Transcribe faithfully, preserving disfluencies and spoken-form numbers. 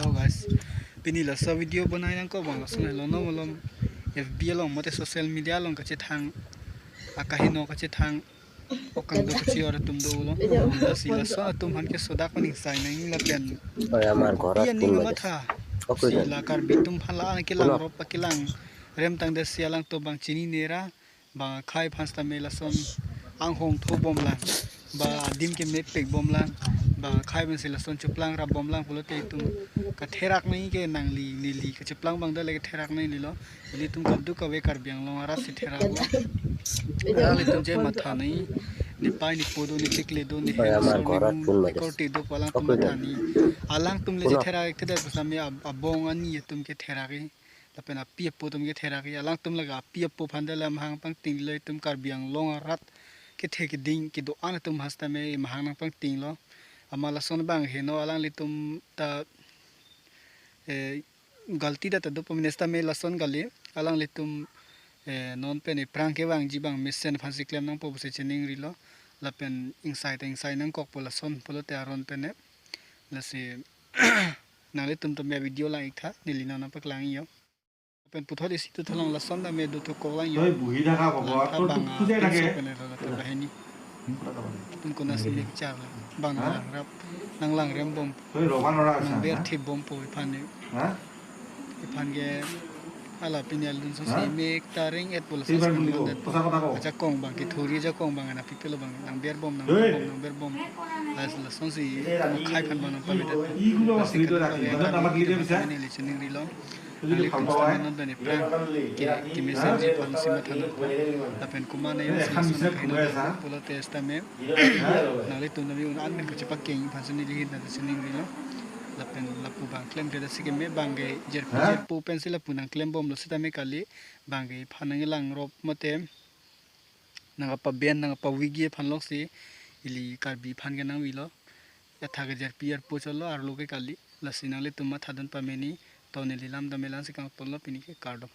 Oh guys, pini laso video bonai nangkok abang lason helo, non malom F B along mate social media along kachethang, akaheno kachethang, okang do kachi-or atum dolo. Lasi lason atum aphan ke sodak paning sai nang lapen. Oi, amar korat pia ning pun matha. Oke, si kan? La Karbi atum aphan la-an kelang, rop kelang remtang de si alangtum abang chinine ra, bang akhei aphan sitame lason anghong thobom lang, ba adim kemepek bom lang, bang akhei aphan si lason chuplang rap bom lang pulote itum katherak nangji ke nangli neli kachiplang abang dale katherak nangjilo. Ilitum kadokave Karbi Anglong arat si theraklo. Alanglitum je matha nangji, ne pai ne po do, ne chikle do, ne hensor, ne korte do pu alangtum matha nangji. Alangtum le je therak-ik thekthe pu sitame ab-, abong ani atum ke therak-ik, lapen api apo atum ke therak-ik. Alangtum lake api apo aphan dale mahang pangtinglo, itum Karbi Anglong arat kethe keding kedo-an atum aphan sitame mahang nangpangtinglo. Amat lason abang heno, alanglitum ta, eh, galti ta ta do pamene sitame lason kali, alanglitum, eh, non pen ephrang kevangji abang mesen aphan si klem nangpo pusi chiningrilo, lapen ingsai ta ingsai nangkokpo lason pulote aron pen ne. Lasi nanglitum tame video lang-ik tha, neli non nangpaklang-ik jo. Lapen puthot isi tu thalang lason tame do thokok lang jo. Oi, buhi thaka bang, baba, lang tha to bang, tu khujai ah, thake. Pinso pen elo ta bahini. Hmm, kota ka bani? Tum kona si bichar la. Bang ha? Nanglangrap, nanglangrem bom. Oi, roban ora nang sa, ber ha? Thip bompo iphan ne. Ha? Iphan ke hala pini alun so, ha? Si mek ta ring-et pu lason. Iphan si buli ko, nang posa kota ko? Ajakong abang kethuri ajakong abang ana pipelo abang nang ber bom, nang ber bom, nang ber bom. Las-, lason si akhei aphan abang nang pavedet. Ih, gulo. Lasi sri do kadokave rati, Karbi atum aphan sitame neli chiningrilo. Nanglitum sitame non pen ephrang ke, kemesenji aphan si matha nangpo. Lapen komat ne yo si lason akaheno do pulote sitame nanglitum tame un-an pen kachepakeng aphan si neli hin ta chiningrilo. Lapen lapu abang klemkledet si keme, bang ke jerpi jerpo pensi lapu nangklem bomlo sitame kali, bang ke iphan nanglangrop mate nangkapaben nangkapavigye aphan lok si ili Karbi aphan ke nangvilo. Athak ke jerpi jerpo cholo, arlo ke kali. Lasi nanglitum mathadun pamene, to neli lam tame la-an si kangtonlo pini ke, kardom.